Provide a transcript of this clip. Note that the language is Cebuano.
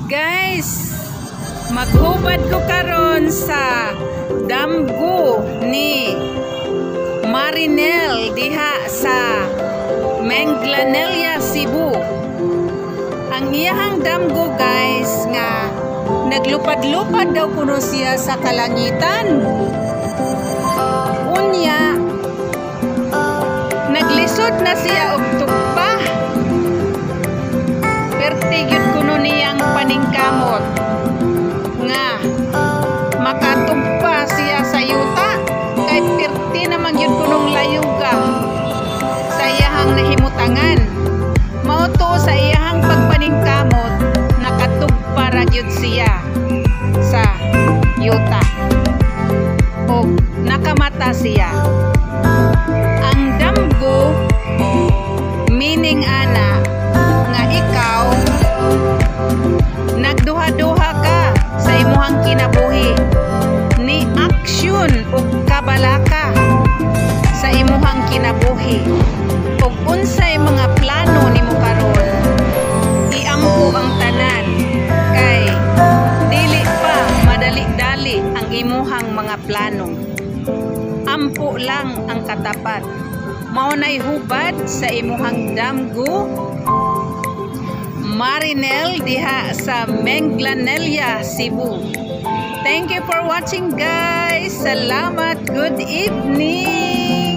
Guys, maghubad ko karon sa damgo ni Marinel diha sa Minglanilla, Cebu. Ang iyahang damgo, guys, nga naglupad-lupad daw kuno siya sa kalangitan. Unya, naglisod na siya og tugpa. Perti gyud kuno niyang paningkamot nga makatugpa siya sa yuta kay perti naman gyud kunong layuga sa iyahang nahimutangan. Mao to, sa iyahang pagpaningkamot, nakatugpa ra gyud siya sa yuta og nakamata siya. Ang damgo, meaning ana nga ikaw nagduha-duha ka sa imuhang kinabuhi, ni aksyon ug kabalaka sa imuhang kinabuhi, ug unsay mga plano nimo karon, iampo ang tanan kay dili pa madali-dali ang imuhang mga plano. Ampo lang ang katapat. Mao nay hubad sa imuhang damgo, Marinel, diha sa Minglanilla, Cebu. Thank you for watching, guys. Salamat. Good evening.